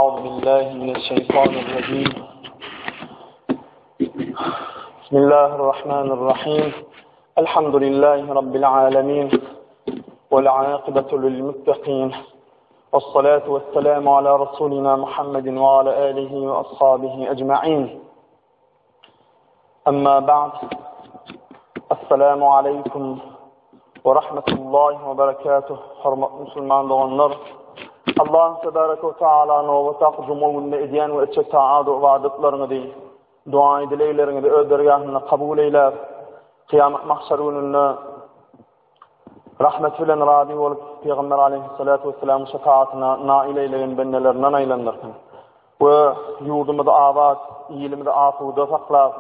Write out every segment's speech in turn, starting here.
أعوذ بالله من الشيطان الرجيم بسم الله الرحمن الرحيم الحمد لله رب العالمين والعاقبة للمتقين والصلاة والسلام على رسولنا محمد وعلى آله وأصحابه أجمعين أما بعد السلام عليكم we rahmetullahi we berekatuh hormatly musulman doganlar Allah tebareke we taala nobatdaky juma gününde edýän we etjek taat we ybadatlaryňyzy dua dilegleriňizi öz dergahynda kabul eýläp kyýamat mahşer gününde rahmet bilen razy bolup Pygamber aleyhissalatu vesselamyň şefaatyna nail eýlegen bendelerinden aýlandyrsyn we ýurdumyzy abat, ilimizi asuda saklap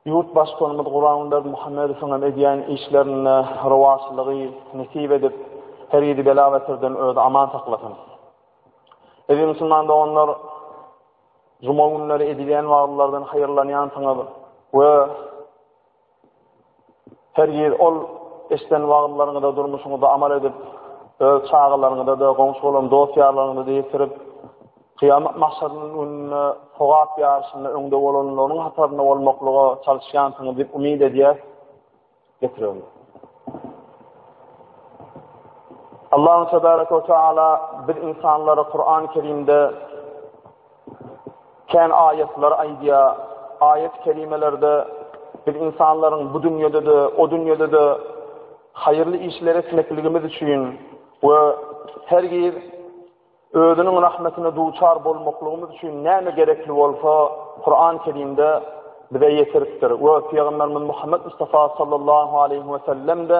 Ýurt Baştutanymyz Gurbanguly Berdimuhamedowyň hem edýän işlerinde rowaçlygy nesip edip, her ýedi bela-beterden özi aman saklasyn. Eziz musulman doganlar, juma günleri edilýän wagyzlardan haýyrlanýansyňyz we her ýyl ol eşiden wagyzlaryňyza durmuşyňyzda amal edip, öz çagalaryňyza-da, goňşy-golam, dost-ýarlaryňyza-da ýetirip, Kyýamat mahşarynyň gününde sogap ýaryşynda öňde bolanlaryň hatarynda bolmaklyga çalyşýansyňyz diýip umyt edýäs. Getirelim. Allahu tebaraka we taala biz insanlara Kur'an-ı Kerimde kän aýatlar aýdýar. Aýat kerimelerde biz insanlaryň bu dünýede-de, o dünýede-de haýyrly işler etmekligimiz üçin we hergiz Özüniň rahmetine duçar bolmaklygymyz üçin näme gerekli bolsa, Kuran Kerimde bize ýetiripdir we Pygamberimiz Muhammet Mustafa sallallahu aleýhi we sellem-de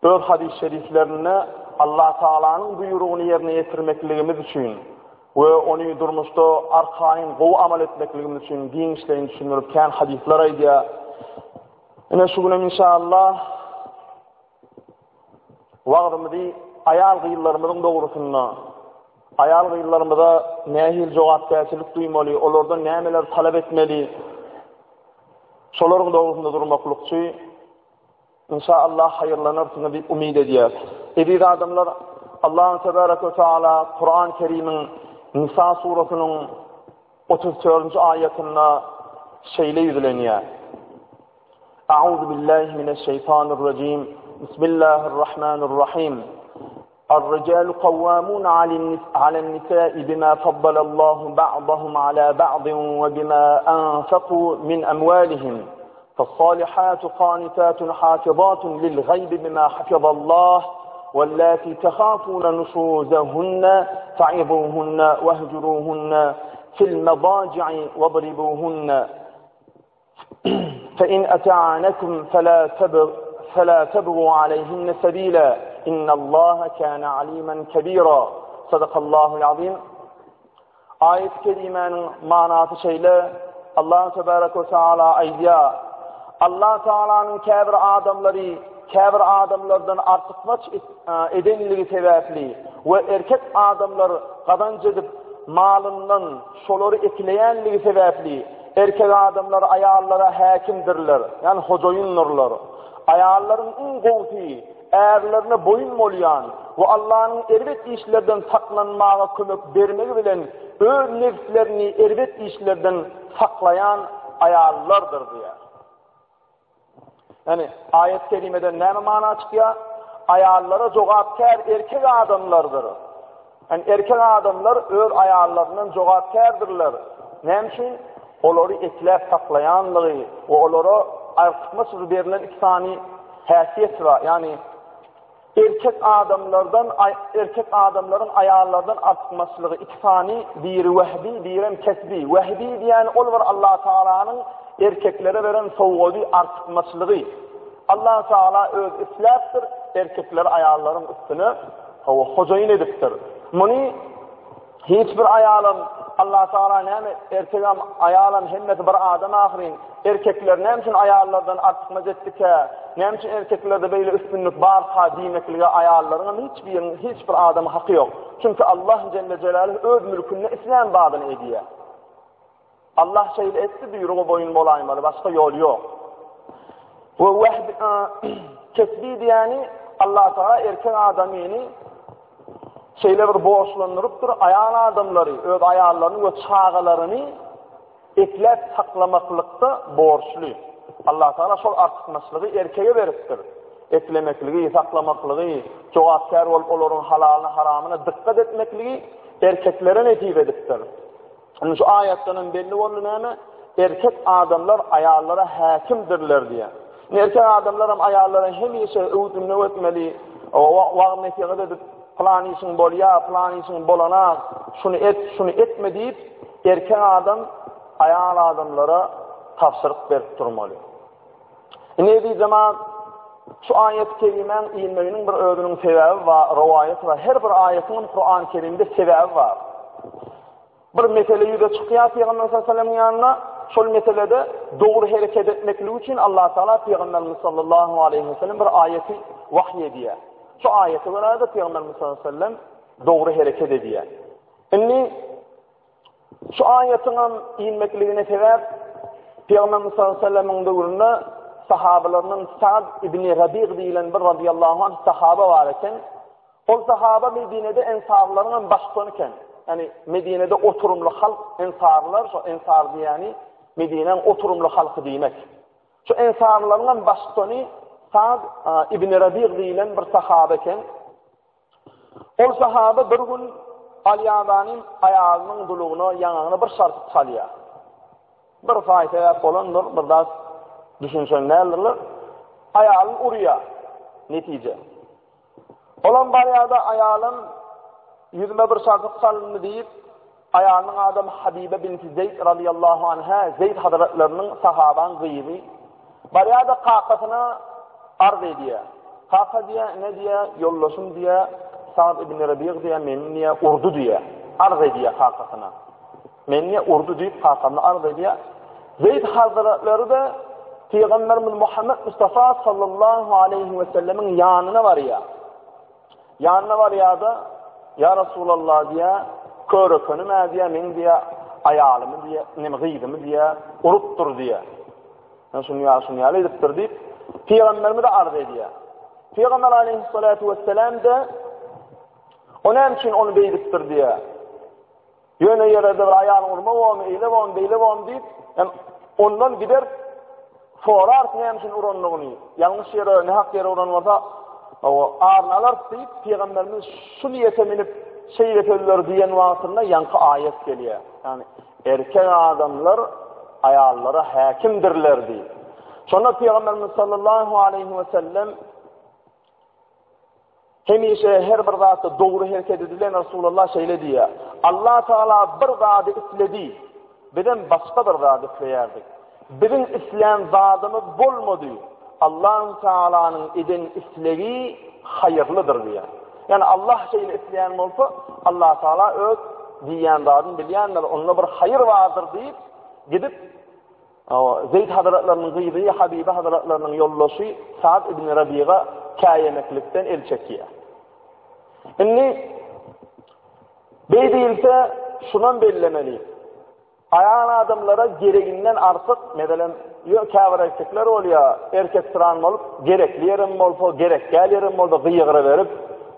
öz hadys şeriflerinde Allah Taalanyň buýrugyny ýerine ýetirmekligimiz üçin we ony durmuşda arkaýyn gowy amal etmekligimiz üçin giňişleýin düşündirip kän hadyslar aýdýar. Ine şu günem inşallah Wagzymyzy aýal-gyzlarymyzyň dogrusynda, aýal-gyzlarymyza nähili jogapkärçilik duýmaly, olardan nämeler talap etmeli, şolaryň dogrusynda durmaklykçy, inşa Allah haýyrlanarsyňyz diýip umyt edýäris. Eziz adamlar, Allahu tebaraka we taala Kur'an-ı Kerimiň Nisa surasynyň 34-nji aýatynda şeýle ýüzlenýär. A'udhu billahi mineşşeýtanirrajim. Bismillahirrahmanirrahim. الرجال قوامون على النساء بما فضل الله بعضهم على بعض وبما أنفقوا من أموالهم فالصالحات قانتات حافظات للغيب بما حفظ الله واللاتي تخافون نشوزهن فعظوهن واهجروهن في المضاجع واضربوهن فإن أتعنكم فلا تبغ فلا تبغوا عليهن سبيلا إن الله كان عليما كبيرا صدق الله العظيم Aýat-y kerimäniň manasy şeýle, Allah tebarek we taala aýdýar, Allah Taalanyň käbir adamlary käbir adamlardan artykmaç edenligi sebäpli we erkek adamlar gazanç edip malyndan şolary ekleýänligi sebäpli erkek adamlar aýallara häkimdirler, ýagny hojaýyndyrlar. Aýallaryň iň gowusy ärlerine boýun bolýan we Allanyň erbet işlerden saklanmaga kömek bermegi bilen öz nebslerini erbet işlerden saklaýan aýallardyr diýýär. Ýagny aýat kerimeden näme mana çykýar? Aýallara jogapkär erkek adamlardyr. Ýagny erkek adamlar öz aýallaryndan jogapkärdirler. Näme üçin? Olary ekläp saklaýanlygy we olara artykmaç berlen iki sany häsiýet bar. Ýagny erkek adamlardan erkek adamlaryň aýallardan artykmaçlygy iki sany, biri wehbi, birem kesbi. Wehbi diýýäni ol bir Allah Taalanyň erkeklere beren sowgady, artykmaçlygy. Allah Taala öz isläpdir, erkekleri aýallaryň üstüne hawa hojaýyn edipdir. Muny Hiç bir aýalam Allah Tagala näme erkegem aýalam hemmesi bir adam ahyryn. Erkekler näme üçin aýallardan artykmaç etdikä? Näme üçin erkeklerde beýle üstünlik barka diýmeklige aýallaryňam hiç biriniň hiç bir adamyň haky ýok. Çünki Allah Jelle Jelaluhu öz mülkünde islän zadyny edýär. Allah şeýle etdi, buýruga boýun bolaýmaly, başga ýol ýok. We wehb kesbi diýeni Allah Taala erkek adamyny. şeýle bir borçlandyrypdyr, aýal adamlary, öz aýallaryny we çagalaryny ekläp saklamaklykda borçly. Allah Tagala şol artykmaçlygy erkege beripdir. Eklemekligi, saklamaklygy, jogapkär bolup olaryň halalyna, haramyna dykgat etmekligi erkeklere nesip edipdir. Indi şu aýatdan hem belli boldy näme? Erkek adamlar aýallara häkimdirler diýýär. Indi erkek adamlar hem aýallara hemişe öwüt-ündew etmeli, wagyz-nesihat edip, plan işiň bolýar, plan işiň bolanak, şuny et, şuny etme diýip, erkek adam aýal adamlara tabşyryk berip durmaly. Indi eziz jemaat, şu aýat-y kerimäň inmeginiň bir özüniň sebäbi bar, rowaýaty bar. Her bir aýatyň Kur'an-ı Kerimde sebäbi bar. Bir mesele ýüze çykýar Pygamber sallallahu aleyhi ve sellemiň ýanyna, şol meselede dogry hereket etmeklik üçin Allah Taala Pygamberimiz sallallahu aleyhi ve sellem bir aýaty wahyý edýär. Şu aýata görä-de Pygamberimiz sallallahu aleyhi ve sellem dogry hereket edýär. Indi şu aýatyň hem inmekligine sebäp Pygamberimiz sallallahu aleyhi ve sellemiň döwründe sahabalarynyň Sa'd ibn Rabi' diýilen bir radiyallahu anh sahaba bar eken. Ol sahaba Medinede ensarlaryň hem baştutany eken. Ýagny Medinede oturymly halk ensarlar, şo ensar diýýäni Medinäň oturymly halky diýmek. Şu ensarlaryň hem baştutany Sa'd ibn Rabi' diýlen bir sahaba eken. Ol sahaba bir gün Alyadanyň aýalynyň dulugyna, ýaňagyna bir şarpyk çalýar. Bir saý sebäp bolandyr, bir zat düşünşen däldirler. Aýalyny urýar. Netije. Olam barýada aýalym ýüzüme bir şarpyk salyndy diýip, aýalynyň adam Habibe binti Zeýd razyýallahu anha, Zeýd hazratlarynyň sahabaň gyzy, barýada kakasyna arz edýär. Kaka diýýär, ine diýýär, ýoldaşym diýýär, Sa'd ibn Rabi'g diýýär, meni diýýär, urdy diýýär. Arz edýär kakasyna. Meni diýýär, urdy diýip kakamyna arz edýär. Zeýd hazratlary-da Pygamberimiz Muhammet Mustafa sallallahu aleýhi we sellemiň ýanyna barýar. Ýanyna barýar-da, Ýa Resulallah diýýär, körekenim-ä diýýär, meň diýýär, aýalymy diýýär, neme gyzymy diýýär, urupdyr diýýär. Men şuny ýaly, şuny ýaly edipdir diýip, Pygamberimize arz edýär. Pygamber aleýhissalatu wesselam-da o näme üçin ony beýdipdir diýýär. Ýöne ýere-de bir aýalyň urma bormy, eýle bormy, beýle bormy diýip, hem ondan gider sorarys näme üçin urandygyny. Ýalňyş ýere, nähak ýere uran bolsa, o aryny alarys diýip, pygamberimiz şu niýete münüp şeýle sözleri diýen wagtynda ýaňky aýat gelýär. Ýagny erkek adamlar aýallara häkimdirler diýip. Şonda pygamberimiz sallallahu aleýhi we sellem Hemişe her bir zatda dogry hereket edilen Resulullah şeýle diýýär, Allah Tagala bir zady isledi, bizem başga bir zady isleýärdik. Biziň islän zadymyz bolmady. Allahu Tagalanyň eden islegi haýyrlydyr diýýär. Ýagny Allah şeýle isleýän bolsa, Allah Tagala öz diýýän zadyny bilýändir, onda bir haýyr bardyr diýip, gidip Zeýd hazratlarynyň gyzy Habibe hazratlarynyň ýoldaşy Sa'd ibn Rabiga käýemeklikden el çekýär. Indi beý diýilse, şunam bellemeli. Aýal adamlara gereginden artyk, meselem, ýo käbir erkekler bolýar, erkeksyran bolup, gerekli ýerem bolsa, gerek däl ýerem bolsa gygyryberip,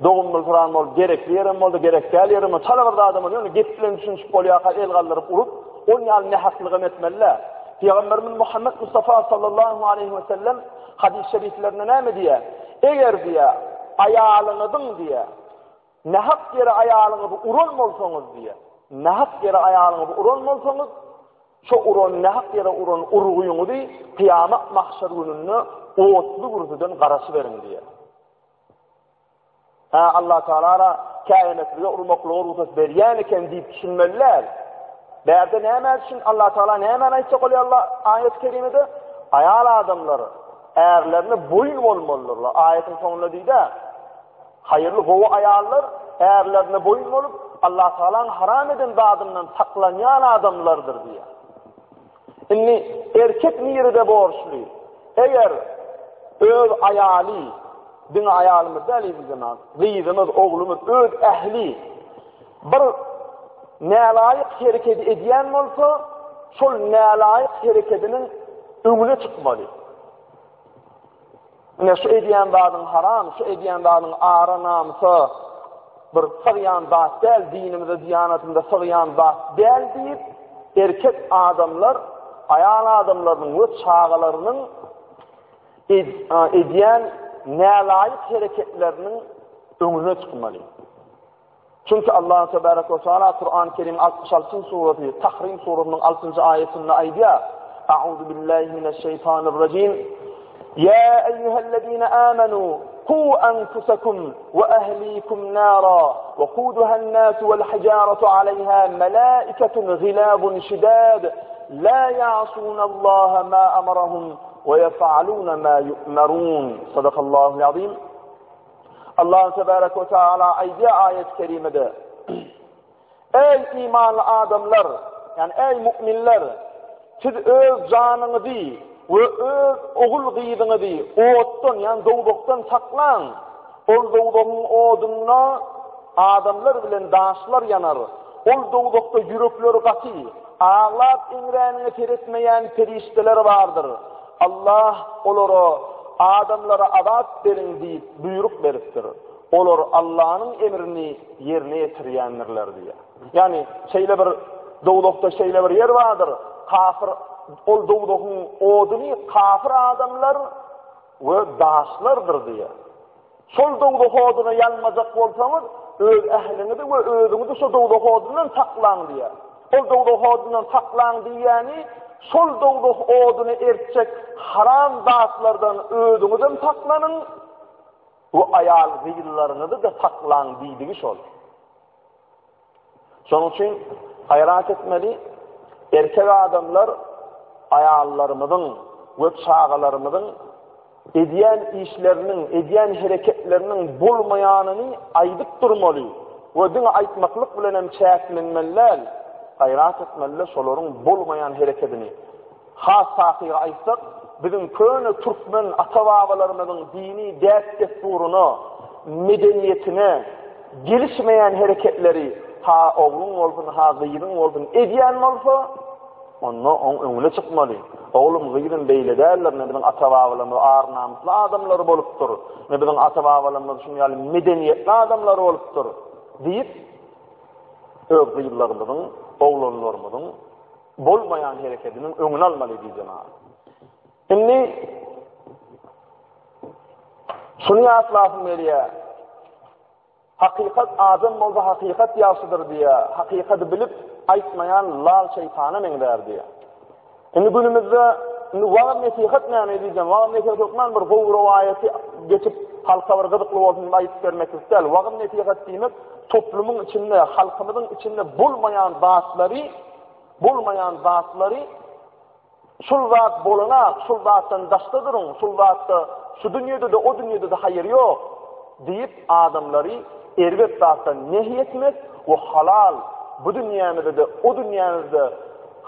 dogumlysyran bolup, gerekli ýerem bolsa, gerek däl ýerem bolsa, çala bir zadam bolsa, ýöne gep bilen düşünişip bolýarka el galdyryp urup, On ýaly nähaklygam etmeli däl. Pygamberimiz Muhammet Mustafa sallallahu aleýhi we sellem hadys şeriflerinde näme diýýär? Eger diýýär, aýalyňyzyň diýýär, nähak ýere aýalyňyzy uran bolsaňyz diýýär, nähak ýere aýalyňyzy uran bolsaňyz, şo uran nähak ýere uran urgyňyzy kyýamat mahşer gününde otly gürsüden garaşyberiň diýýär. Hä, Allah Tagala käýemeklige urmaklyga rugsat berýän eken diýip düşünmeli däl. Bärde näme üçin Allah Tagala nämäni aýtjak bolýar Allah aýat-y kerimede? Aýal adamlar ärlerine boýun bolmalydyrlar. Aýatyň soňunda diýdi, haýyrly gowy aýallar ärlerine boýun bolup, Allah Tagalanyň haram eden zadyndan saklanýan adamlardyr diýýär. Indi erkek nirede borçly? Eger öz aýaly, diňe aýalymyz däl eziz jemaat, gyzymyz, oglumyz, öz ähli bir nälaýyk hereketi edýän bolsa, şol nälaýyk herekediniň öňüne çykmaly. Ine şu edýän zadyň haram, şu edýän zadyň ara namysa. bir sygýan zat däl, dinimize, diýanatymyza sygýan zat däl diýip, erkek adamlar aýal adamlarynyň we çagalarynyň edýän nälaýyk hereketleriniň öňüne çykmaly. Çünki Allah tebarek we taala Kur'an-ı Kerim 66-njy surasy Tahrim surasynyň 6-njy aýatynda aýdýar: A'udhu billahi mineşşeýtanirrajim. Ya eyyuhellezine amenu qu anfusakum we ehlikum nara we kuduhan nas vel hicaratu aleyha melaiketun gilabun şidad la ya'sunallaha ma amarahum we yef'alun ma yu'marun. Sadakallahul azim. Allah tebarek we taala aýdýar aýat-y kerimede, Eý imanly adamlar, ýagny eý mu'minler, siz öz janyňyzy we öz ogul-gyzyňyzy otdan, ýagny dowzahdan saklaň. Ol dowzahyň odunda adamlar bilen daşlar ýanar. Ol dowzahda ýürekleri gaty, aglap eňräniňe seretmeýän perişdeler bardyr. Allah olara, Adamlara azap beriň diýip buýruk beripdir. Olar Allanyň emrini ýerine ýetirýändirler diýýär. Ýagny şeýle bir dowzahda şeýle bir ýer bardyr, kafir ol dowzahyň oduny kafir adamlar we daşlardyr diýýär. Şol dowzah oduna ýanmajak bolsaňyz, öz ähliňizi we özüňizi şo dowzah odundan saklaň diýýär. Ol dowzah odundan saklaň diýýäni, şol dowzah oduny ertjek haram zatlardan özüňizem saklanyň we aýal-gyzlaryňyzy-da saklaň diýdigi şol. Şonuň üçin gaýrat etmeli, erkek adamlar aýallarymyzyň we çagalarymyzyň edýän işleriniň, edýän hereketleriniň bolmaýanyny aýdyp durmaly we diňe aýtmaklyk bilen hem çäklenmeli däl, gaýrat etmeli-de şolaryň bolmaýan herekedini Has takygy aýtsak, biziň köne türkmen ata-babalarymyzyň dini däp-dessuryna, medeniýetine gelişmeýän hereketleri ha ogluň bolsun, ha gyzyň bolsun edýän bolsa, onda oň öňüne çykmaly. Oglum, gyzym beýle däldir, ne biziň ata-babalarymyz ar-namysly adamlar bolupdyr, ne biziň ata-babalarymyz şunuň ýaly medeniýetli adamlar bolupdyr diýip, öz gyzlarymyzyň, oglanlarymyzyň bolmaýan herekediniň öňüni almaly diýdi jemaat. Indi şuny ýatlasym gelýär. Hakykat adam bolsa hakykat ýagşydyr diýýär. Hakykady bilip aýtmaýan lal şeýtana meňzär diýýär. Indi günümizde indi wagyz nesihat näme diýeceğim? Wagyz nesihat hökman bir gowy rowaýaty geçip halka bir gyzykly bolsun diýip aýdyp bermeklik däl. Wagyz nesihat diýmek toplumyň içinde, halkymyzyň içinde bolmaýan zatlary, bolmaýan zatlary şul zat bolanak, şul zatdan daşda duruň, şul zatda şu dünýede-de, o dünýede-de haýyr ýok diýip adamlary erbet zatdan nehy etmek we halal bu dünýämizde-de, o dünýämizde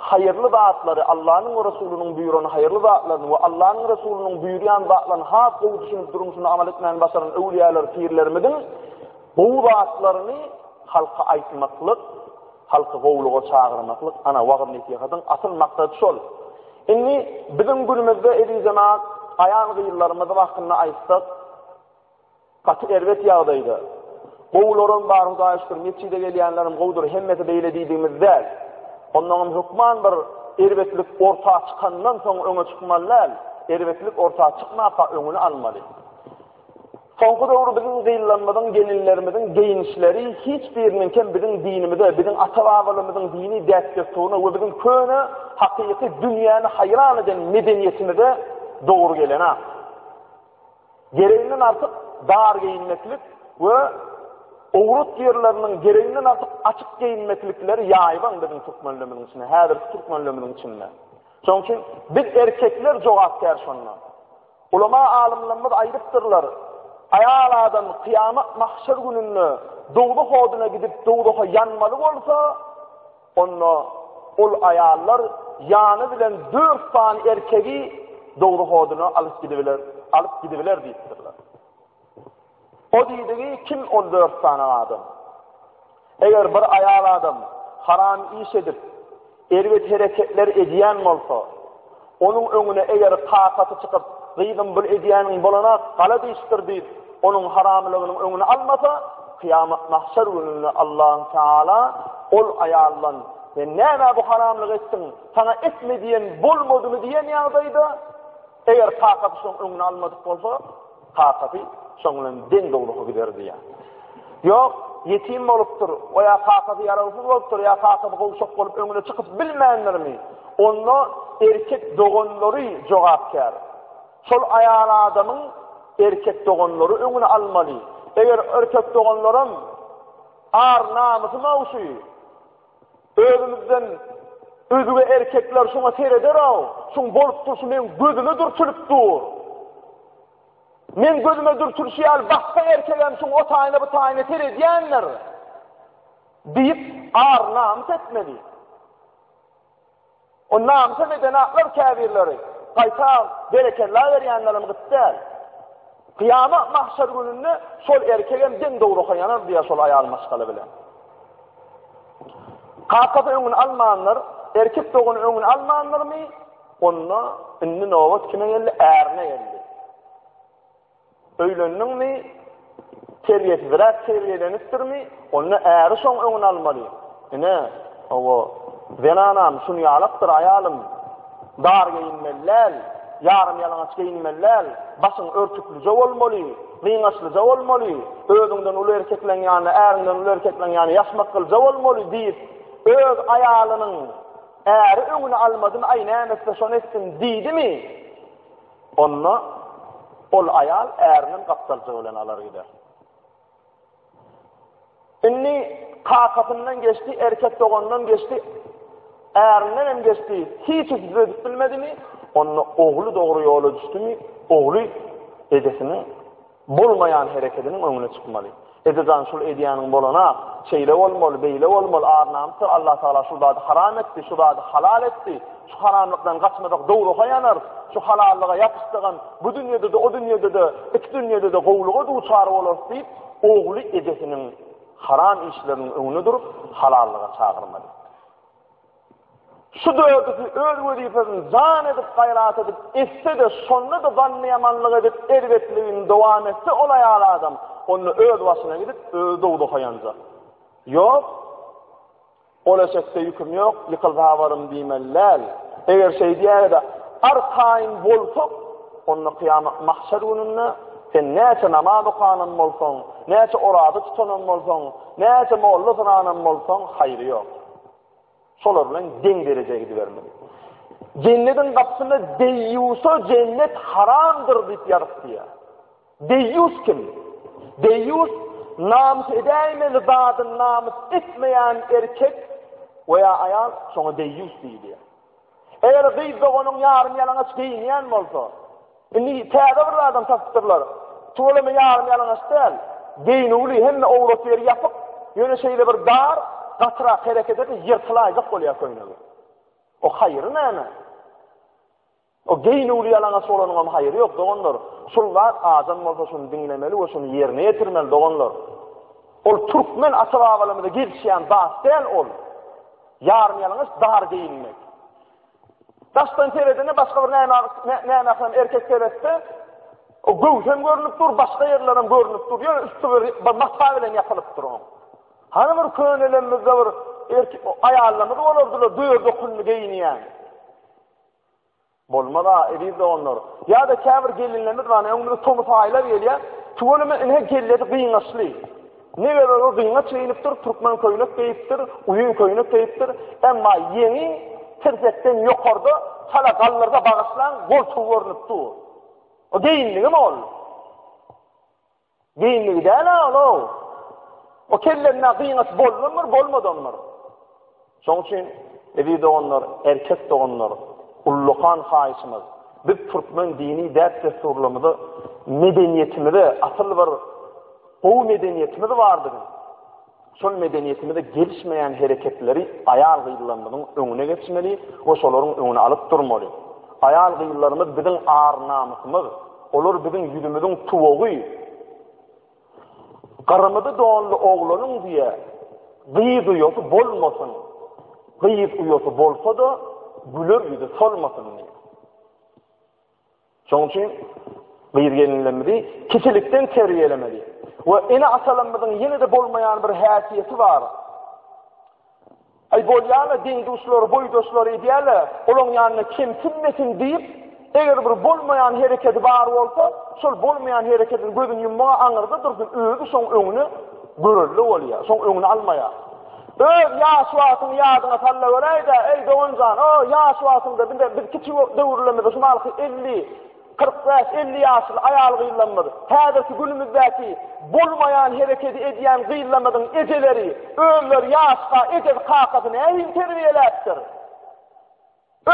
haýyrly zatlary, Allanyň we Resulynyň buýran haýyrly zatlaryny we Allanyň Resulynyň buýurýan zatlaryny has gowy düşünip durmuşynda amal etmäni başaran öwlüýäler, pirlerimiziň Gowy zatlaryny halka aýtmaklyk, halky gowulyga çagyrmaklyk, ana, wagyz-nesihatyň asyl maksady şol. Indi biziň günümizde, eziz jemagat, aýal-gyzlarymyz hakynda aýtsak, gaty erbet ýagdaýda. Gowularam bar, Hudaýa şükür, metjide gelýänlerem gowudyr, hemmesi beýle diýdigimiz däl. Onnoňam hökman bir erbetlik orta çykandan soň öňe çykmaly däl, erbetlik orta çykmaka öňüni almaly. Soňky döwür biziň gyzlarymyzyň, gelinlerimiziň geýnişleri hiç biriniňkem biziň dinimize, biziň ata-babalarymyzyň dini däp-dessuryna we biziň köne, hakyky dünýäni haýran eden medeniýetimize dogry gelenak. Gereginden artyk dar geýinmeklik we owrat ýerleriniň gereginden artyk açyk geýinmeklikleri ýaýbaň biziň türkmenlerimiziň içinde, häzirki türkmenlerimiziň içinde. Şonuň üçin biz erkekler jogapkär şonda. Ulama alymlarymyz aýdypdyrlar, Aýal adam kyýamat mahşer gününde dowzah oduna gidip dowzaha ýanmaly bolsa, onda ol aýallar ýany bilen dört sany erkegi dowzah oduna alyp gidibiler, alyp gidibiler diýipdirler. O diýdigi kim ol dört sany adam? Eger bir aýal adam haram iş edip, erbet hereketler edýän bolsa, onuň öňüne eger kakasy çykyp, gyzym bul edýäniň bolanak, galat işdir diýip, onuň haramylygynyň öňüni almasa, Kyýamat mahşer gününde Allahu Teala ol aýaldan sen näme bu haramlygy etdiň, saňa etme diýen bolmadymy diýen ýagdaýda, eger kakasy şoň öňüni almadyk bolsa, kakasy şoň bilen deň dowzaha gider diýýär. Ýok, ýetim bolupdyr, o ýa kakasy ýarawsyz bolupdyr, ýa kakasy gowşak bolup öňüne çykyp bilmändirmi? Onda erkek doganlary jogapkär. Şol aýal adamyň erkek doganlary öňüni almaly. Eger erkek doganlaram ar-namysy mawşy, özümizden özge erkekler şuňa sereder-ow, şuň bolup durşy meň gözüme dürtülip dur. Meň gözüme dürtülşi ýaly başga erkegem şuň o taýyna bu taýyna seredýändir diýip ar-namys etmeli. O namysam edenaklar käbirleri, gaýta berekella berýänlerem gyt däl. Kyýamat mahşer gününde şol erkegem deň dowzaha ýanar diýýär şol aýal maşgala bilen. Kakasy öňüni almandyr, erkek dogany öňüni almandyrmy? Onda indi nobat kime geldi? Ärine geldi. Öýlendiňmi, terbiýesizräk terbiýelenipdirmi, onda äri şoň öňüni almaly. Ine, hawa, zenanam şuny ýalakdyr, aýalym, dar geýinmeli däl, ýarym ýalaňaç geýinmeli däl, başyň örtüklije bolmaly, gyňaçlyja bolmaly, özüňden uly erkekleň ýanynda, äriňden uly erkekleň ýanynda ýaşmakgylyja bolmaly diýip, öz aýalynyň äri öňüni almadymy, aý näme etse şony etsin diýdimi? Onda ol aýal äriniň gapdaljygy bilen alar gider. Indi kakasyndan geçdi, erkek dogandan geçdi, ärinden hem geçdi, hiç düzedip bilmedimi? Onda ogly dogry ýola düşdümi? Ogly ejesiniň Bolmaýan herekediniň öňüne çykmaly. Ejejan şul edýäniň bolana, şeýle bolmaly, beýle bolmaly, ar-namysdyr, Allah Tagala şul zady haram etdi, şu zady halal etdi, şu haramlykdan gaçmasak dowzaha ýanarys, şu halallyga ýapyşsagam bu dünýede-de, o dünýede-de, iki dünýede-de gowulyga duçar bolarys diýip, ogly ejesiniň haram işleriniň öňüne durup, halallyga çagyrmaly. Şu dördüsi öz wezipesini jan edip, gaýrat edip etse-de, şonda-da zannyýamanlyk edip, erbetligini dowam etse ol aýal adam, onda öz başyna gidip, özi dowzaha ýanjak. Ýok, ol eşekde ýüküm ýok, ýykylsa habarym diýmeli däl. Eger şeý diýäge-de, arkaýyn bolsak, onda kyýamat mahşer gününde sen näçe namaz okanam bolsaň, näçe oraza tutanam bolsaň, näçe molla syranam bolsaň, haýry ýok. Şolar bilen deň derejä gidibermeli. Jennediň gapysynda deýýusa jennet haramdyr diýip ýazyp diýýär. Deýýus kim? Deýýus namys edäýmeli zadyny namys etmeýän erkek we ýa aýal şoňa deýýus diýilýär. Eger gyz doganyň ýarym ýalaňaç geýinýän bolsa, indi täze bir zadam tapypdyrlar. Tüweleme ýarym ýalaňaç däl, geýnüwli, hemme owrat ýeri ýapyk, ýöne şeýle bir dar, gatyrak hereket etse ýyrtylaýjak bolýar köýnegi. O haýry näme? O geýnüwli ýalaňaç bolanyňam haýry ýok, doganlar. Şul zat adam bolsa şuny diňlemeli we şuny ýerine ýetirmeli, doganlar. Ol türkmen ata-babalarymyza gelişýän zat däl ol. Ýarym ýalaňaç dar geýinmek. Daşdan seredende başga bir näme nämährem erkek seretse, o göwsem görnüp dur, başga ýerlerem görnüp dur. Ýöne üsti bir, bir mata bilen ýapylyp dur oň. Hany bir könelemizde bir erkek aýallarymyz bolardylar, dört okunly geýinýän. Bolmaz-a, eziz doganlar. Ýa-da käbir gelinlerimiz bar, öňümizde tomus aýlar gelýär. Tüweleme ine kellesi gyňaçly. Ne gerek o gyňaç geýnipdir, türkmen köýnek geýipdir, uzyn köýnek geýipdir. Emma ýeňi tirsekden ýokarda çala galdyrsa bagyşlaň, goltugy görnüp dur. O geýinligimi ol? Geýinligi däl-ä ol-ow. O kellende gyňaç boldumyr, bolmadamyr. Şoň üçin, eziz doganlar, erkek doganlar, ullakan haýyşymyz, biz türkmen dini däp-dessurlarymyza, medeniýetimize, asyl bir gowy medeniýetimiz bar biziň. Şol medeniýetimize gelişmeýän hereketleri aýal-gyzlarymyzyň öňüne geçmeli we şolaryň öňüni alyp durmaly. Aýal-gyzlarymyz biziň ar-namysymyz, olar biziň ýüzümiziň tuwagy. Gyrmyzy donly oglanyň diýe, gyz uýasy bolmasyn, gyz uýasy bolsa-da, güler ýüzi solmasyn diýe. Şonuň üçin gyz-gelinlerimizi kiçilikden terbiýelemeli. We ene-atalarymyzyň ýene-de bolmaýan bir häsiýeti bar. Aý bolýa-la, deň-duşlary, boýdaşlary edýä-le, olaň ýanynda kemsinmesin diýip, eger bir bolmaýan hereketi bar bolsa, şol bolmaýan hereketini gözüni ýummaga aňyrda dursun, özi şoň öňüne görelde bolýar, şoň öňüni almaýar. Öz ýaş wagtyňy ýadyňa salla göräý-dä, eý dogan jan, o ýaş wagtyňda biz, biz kiçi döwürlerimizde şu malky 50, 45, 50 ýaşly aýal-gyzlarymyz, häzirki günümizdäki bolmaýan hereketi edýän gyzlarymyzyň ejeleri, özleri ýaşka ejesi kakasy nähili terbiýeläpdir?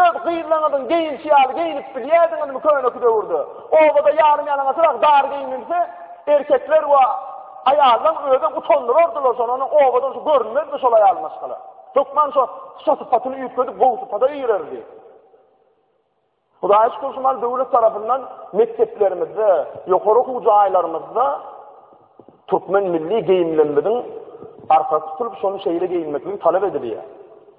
Öz gyzlaryňyzyň geýinişi ýaly geýnip bilýärdiňizmi köneki döwürde? Obada ýarym ýalaňaçrak dar geýinilse, erkekler we aýallaň özem utandyrardylar şony, onuň obadan şu görünmezdi şol aýal maşgala. Hökman şo şo sypatyny üýtgedip gowy sypata girerdi. Hudaýa şükür şu mahal döwlet tarapyndan mekdeplerimizde, ýokary okuw jaýlarymyzda türkmen milli geýimlerimiziň arkasy tutulyp şony şeýle geýinmekligi talap edilýär.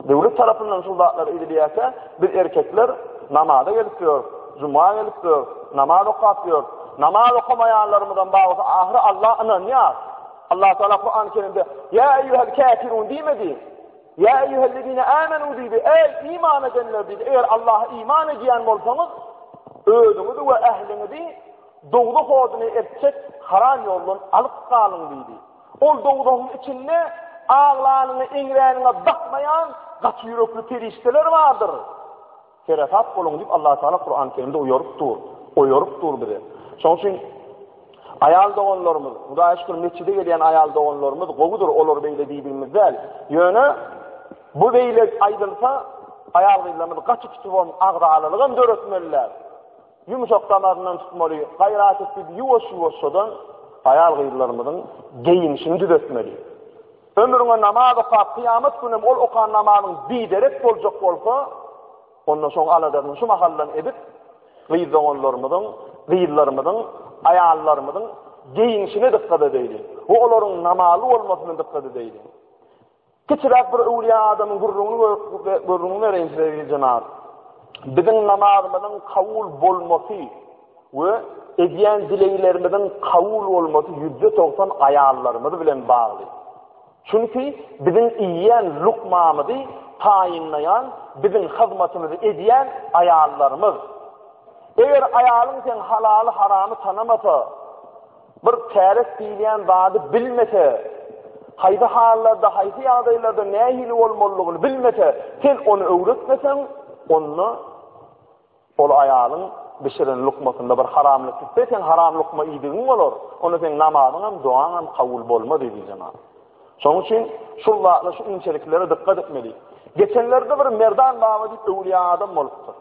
Döwlet tarapyndan şul zatlar edilýärkä, biz erkekler namaza gelip ýörüs, juma gelip ýörüs, namaz okap ýörüs. Namaz okamaýanlarymyzam bar bolsa, ahyry Alla ynanýar. Allah Taala Kur'an-ı Kerimde "Ýa eýýuhel kafirun" diýmedi. Ýa eýýuhellezine amenu diýdi. Eý iman edenler diýdi. Eger Allaha iman edýän bolsaňyz, özüňizi we ähliňizi dowzah oduny eltjek haram ýoldan alyp galyň diýdi. Ol dowzahyň içinde aglanyňa, eňräniňe bakmaýan gaty ýürekli perişdeler bardyr. Seresap boluň diýip Allah Taala Kur'an-ı Kerimde uýaryp dur, oýaryp dur bize. Şonuň üçin aýal doganlarymyz, Hudaýa şükür mesjide gelýän aýal doganlarymyz gowudyr, olar beýle diýdigimiz däl. Ýöne bu beýle aýdylsa, aýal gyzlarymyz gaty tutubam agzalalygam döretmeliler. Ýumşak damaryndan tutmaly, gaýrat et diýip ýuwaş-ýuwaşjadan aýal-gyzlarymyzyň geýinişini düzetmeli. Ömrüňe namaz okap, kyýamat günem ol okan namazyň biderek boljak bolsa, onda şoň aladasyny şu mahaldan edip, gyz doganlarymyzyň, gyzlarymyzyň, aýallarymyzyň geýinişine dykgat edeýli we olaryň namazly bolmasyna dykgat edeýli. Kiçiräk bir öwlüýä adamyň gürrüňini gürrüňini bereýin size eziz jemagat. Biziň namazymyzyň kabul bolmasy we edýän dileglerimiziň kabul bolmasy 90% aýallarymyz bilen bagly. Çünki biziň iýýän lukmamyzy taýynlaýan, biziň hyzmatymyzy edýän aýallarymyz. Eger aýalyň seň halaly haramy tanamasa, Bir täret diýilýän zady bilmese, haýsy hallarda, haýsy ýagdaýlarda nähili bolmalydygyny bilmese, sen ony öwretmeseň, onda ol aýalyň bişiren lukmasynda bir haramlyk gitse, sen haram lukma iýdigiň bolar. Onda seň namazyň hem, dogaň hem kabul bolmaz eziz jemagat. Şonuň üçin şul zatlar, şu inçeliklere dykgat etmeli. Geçenlerde bir Merdan baba diýip öwlüýä adam bolupdyr.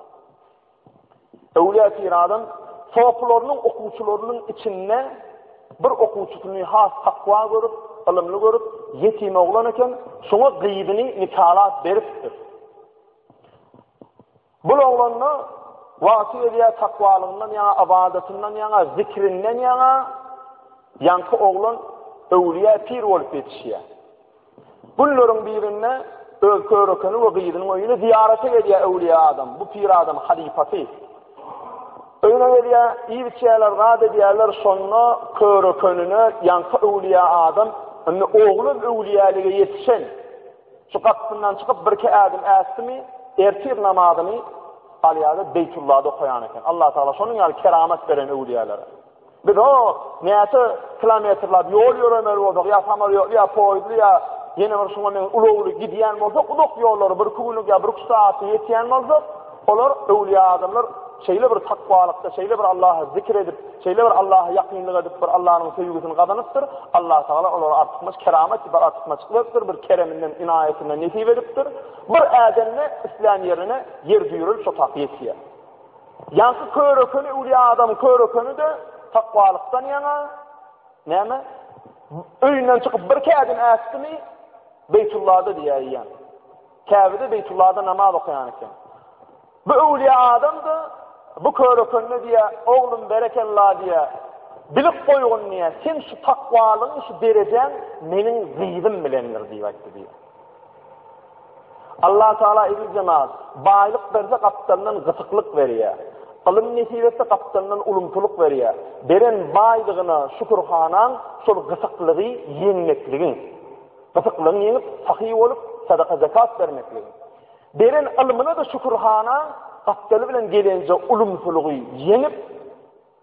Öwlüýä pir adam sopularynyň okuwçylarynyň içinde bir okuwçysyny has takwa görüp, ylymly görüp, ýetim oglan eken, şoňa gyzyny nikalap beripdir. Bul oglanda wagty gelýär takwalygyndan ýaňa, ybadatyndan ýaňa, zikrinden ýaňa ýaňky oglan öwlüýä pir bolup ýetişýär. Günleriň birinde öz körekeni we gyzynyň öýüne zyýarata gelýär öwlüýä adam, bu pir adam halypasy. Öýüne gelýär, iýip-içýärler, zat edýärler, şonda körekenine ýaňky öwlüýä adam, indi oglam öwlüýälige ýetişen, şu gapysyndan çykyp birki ädim ätdimi, ertir namazyny alýar-da Beýtullada okaýan eken. Allah Tagala şonuň ýaly keramat beren öwlüýälere. Biz o näçe kilometrlap ýol ýöremeli bolsak, ýa samolýotly, ýa poýezdli, ýa ýene bir şuňa meňzeş ulagly gidýän bolsak, uzak ýollary bir-iki günlük ýa bir-üç sagatda ýetýän bolsak, olar öwlüýä adamlar şeýle bir takwalykda, şeýle bir Allahy zikr edip, şeýle bir Allaha ýakynlyk edip, bir Allanyň söýgüsini gazanypdyr. Allah Tagala olara artykmaç keramat, bir artykmaçlyk beripdir, bir kereminden, inaýetinden nesip edipdir. Bir ädende islän ýerine ýer düýrelip şo tak ýetýär. Ýaňky körekeni öwlüýä adamyň körekeni-de takwalykdan ýaňa näme? Öýünden çykyp bir ädim ätdimi, Beýtullada diýýär ýa. Käbede Beýtullada namaz okaýan eken. Bu öwlüýä adam-da bu körekenine diýýär, oglum berekella diýýär. Bilip goýgun diýýär, sen şu takwalygyň şu derejäň meniň gyzym bilendir diýip aýtdy diýýär. Allah Teala eziz jemaat, baýlyk berse gapdalyndan gysyklyk berýär. Ylym nesip etse gapdalyndan ulumsylyk berýär. Beren baýlygyna şükürhanaň şol gysyklygy ýeňmekligiň. Gysyklygyň ýeňip sahy bolup sadaka-zekat bermekligiň. Beren ylmyna-da şükürhanaň gapdaly bilen gelenje ulumsylygy ýeňip,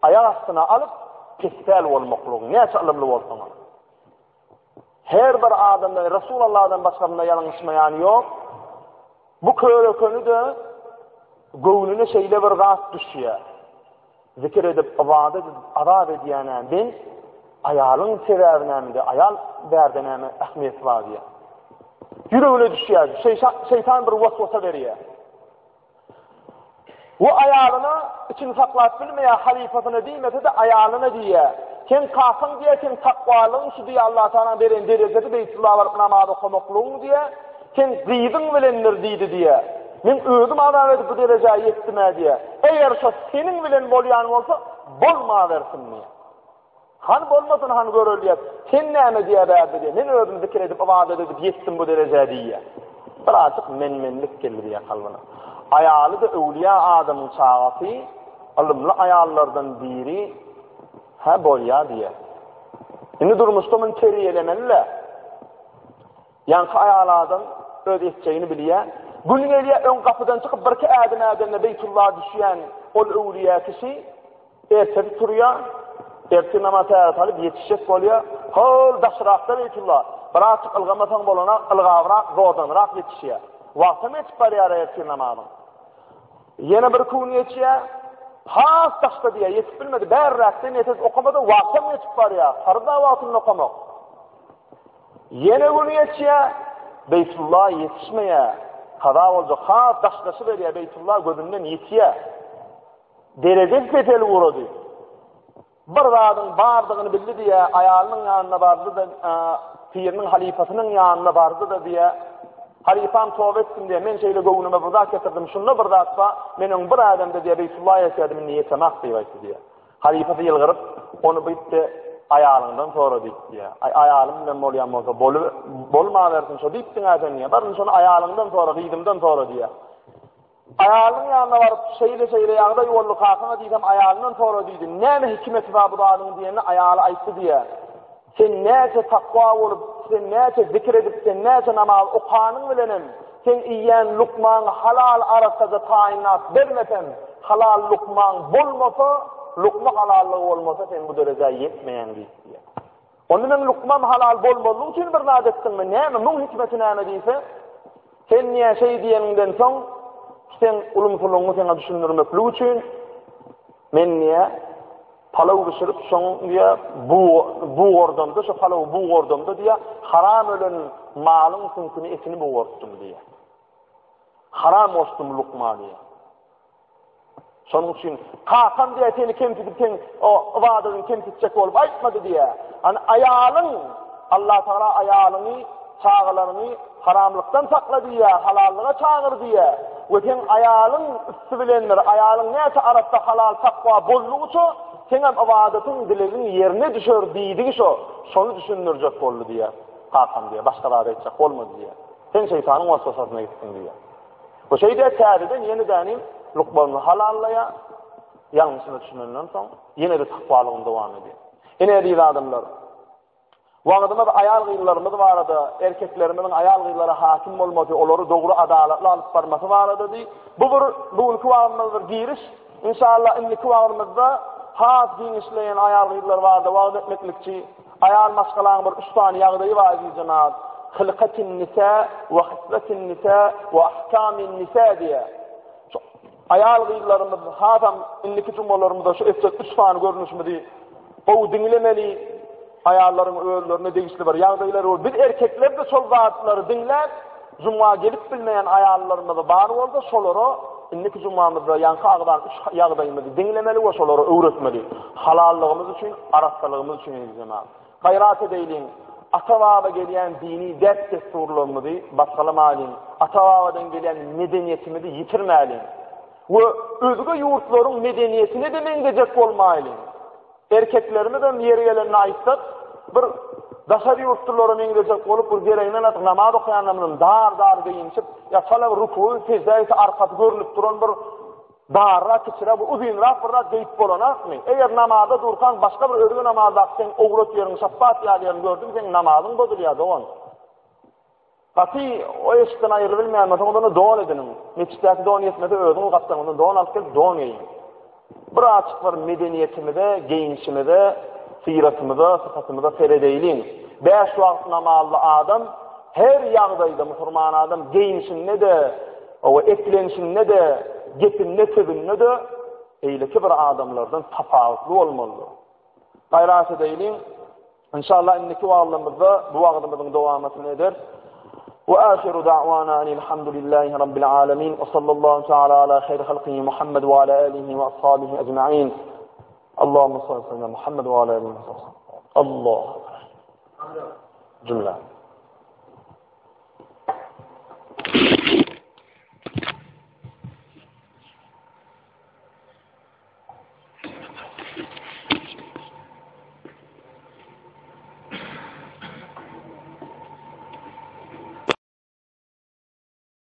aýak astyna alyp, pespäl bolmaklygyň. Näçe ylymly bolsaňam. Her bir adamda Resulallahdan başga bunda ýalňyşmaýan ýok. Bu körekeni-de göwnüne şeýle bir zat düşýär. Zikir edip, ybadat edip, azap edýän-ä men, aýalyň sebäbi näme-de, aýal bärde näme ähmiýeti bar diýýär. Ýüregine düşýär, şeýtan bir waswasa berýär. We aýalyna içini saklap bilmeýär, halypasyna diýmese-de aýalyna diýýär. Seň kakaň diýýär, seň takwalygyň şu diýýär, Allah Tagalaň beren derejesi Beýtullaha baryp namaz okamaklygyň diýýär, seň gyzyň bilendir diýdi diýýär. Men özüm azap edip bu derejä ýetdim-ä diýýär. Eger şo seniň bilen bolýan bolsa, bolmawersin diýýär. Hany bolmasyn hany görelýär. Sen näme diýýär bärde diýýär. Men özüm zikir edip ybadat edip ýetdim bu derejä diýýär. Birazjyk men-menlik geldi diýýär kalbyna. Aýaly-da öwlüýä adamyň çagasy, ylymly aýallardan biri, hä bolýa diýýär. Indi durmuşda muny terbiýelemeli-le. Ýaňky aýal adam öz etjegini bilýär. Gün gelýär, öň gapydan çykyp birki ädim ädende Beýtulla düşýän ol öwlüýä kişi Ertesi turýar, ertir namaz täret alyp ýetişjek bolýar. Hol daşrakda Beýtulla, birazjyk ylgamasaň bolana, ylgabrak, zordanrak ýetişýär. Wagtam geçip barýar ertir namazyň. Ýene bir gün geçýär, has daşda diýýär, ýetip bilmedi, bärräkden ýetip okamady, wagtam geçip barýar, farz-a wagtynda okamak. Ýene gün geçýär, Beýtulla ýetişmeýär, kaza boljak, has daşlaşyberýär, Beýtulla gözünden ýitýär. Derejesi peselip ugrady. Bir zadyň bardygyny bildi diýýä, aýalynyň ýanyna bardy-da, piriniň halypasynyň ýanyna bardy-da diýýä, Halypam toba etdim diýýä, men şeýle göwnüme bir zat getirdim, şunda bir zat bar, men öň bir ädemde diýýä, Beýtulla ýetýärdim, indi ýetemok diýip aýtdy diýýä. Halypasy ýylgyryp, ony bu-da aýalyňdan sora diýip diýýä. Aý, aýalym bilen bolýan bolsa, bolmawersin şo diýipdiň-ä sen diýýä. Bar indi şony aýalyňdan sora, gyzymdan sora diýýä. Aýalynyň ýanyna baryp, şeýle-şeýle ýagdaý boldy, kakaňa diýsem, aýalyndan sora diýdi. Näme hikmeti bar bu zadyň diýende, aýaly aýtdy diýýär. Sen näçe takwa bolup, sen näçe zikir edip, sen näçe namaz okanyň bilenem, seň iýýän lukmaň halal arassaja taýynlap bermesem, halal lukmaň bolmasa, lukma halallygy bolmasa, sen bu derejä ýetmeýäň diýip diýýär. Onda meň lukmam halal bolmazlygy üçin bir zat etdiňmi? Näme, muň hikmeti näme diýse, sen niýe şeý diýeniňden soň, seň ulumsylygyňy saňa düşündirmeklik üçin men niýe palaw bişirip, şoň diýe bugardamda, şo palawy bugardamda diýe haram ölen malyň süňküni, etini bugartdym diýe. Haram goşdum lukma diýe. Şonuň üçin kakam diýýär, seni kemsidip, seň o ybadatyňy kemsitjek bolup aýtmady diýýär. Hany aýalyň, Allah Tagala aýalyňy, çagalaryňy haramlykdan sakla diýýär, halallyga çagyr diýýär. We seň aýalyň üsti bilendir, aýalyň näçe arassa halal takwa boldugyça, seňem ybadatyň, dilegiň ýerine düşer diýdigi şo. Şony düşündirjek boldy diýýär. Kakam diýýär, başga zat aýtjak bolmady diýýär. Sen şeýtanyň waswasasyna gitdiň diýýär. Bu şeýdýär, täzeden ýene dänim lukmanyny halallaýar, ýalňyşyna düşünenden soň, ýene-de takwalygyny dowam edýär. Ine, eziz adamlar, wagyzymyz aýal-gyzlarymyz barada, erkeklerimiziň aýal-gyzlara hakim bolmasy, olary dogry, adalatly alyp barmasy baradady. Bu bir bu günki wagyzymyz bir giriş. Inşallah indiki wagyzymyzda has giňişleýin aýal-gyzlar barada wagyz etmeklikçi Aýal maşgalaň bir üç sany ýagdaýy bar eziz jemagat. Hylkatin nisa we hysbatin nisa we ahkamin nisa diýýär. Şu aýal gyzlarymyz hasam indiki jumalarymyzda şu etjek üç sany görnüşimizi gowy diňlemeli. Aýallaryň özlerine degişli bir ýagdaýlary we biz erkekler-de şol zatlary diňläp juma gelip bilmeýän aýallarymyz bar bolsa şolara indiki jumamyzda ýaňky agzan üç ýagdaýymyzy diňlemeli we şolara öwretmeli. Halallygymyz üçin Arassalygymyz üçin eziz jemagat. Gaýrat edeýliň, ata-baba gelýän dini däp-dessurlarymyzy basgalamalyň, ata-babadan gelýän medeniýetimizi ýitirmäliň we özge ýurtlaryň medeniýetine-de meňzejek bolmaýlyň. Erkeklerimizem ýeri gelende aýtsak, bir daşary ýurtlulara meňzejek bolup, bir gereginden artyk namaz okaýanlarymyzam dar-dar geýinişip, ýa çala bir rukuwy, seždä gitse arkasy görnüp duran bir. Darrak, kiçiräk, bir uzynrak bir zat geýip bolanakmy? Eger namaza durkaň başga bir özge namazdaky seň owrat ýeriň, şapbat ýaly ýeriňi gördüm, seň namazyň bozulýar, dogan. Gaty o eşikden aýrylybilmeýän bolsaňyz onda don ediniň. Metjitdäki don ýetmese özüňiz gapdalyňyzdan don alyp gelip don geýiň. Bir azjyk bir medeniýetimize, geýinişimize, syratymyza, sypatymyza seredeýliň. Bäş wagt namazly adam her ýagdaýda musurman adam geýinişinde-de, owa eklenişinde-de, gepinde, sözünde-de beýleki bir adamlardan tapawutly bolmalydyr. Gaýrat edeýliň. Inşallah indiki wagzymyzda bu wagzymyzyň dowamatyny ederis. Wa ahiru da'wana enilhamdülillahi rabbil alamin we sallallahu taala ala hayr halqihi Muhammed we ala alihi we ashabihi ecmaîn. Allahumma salli ala Muhammed we ala alihi we sahbihi. Allah. Cümle.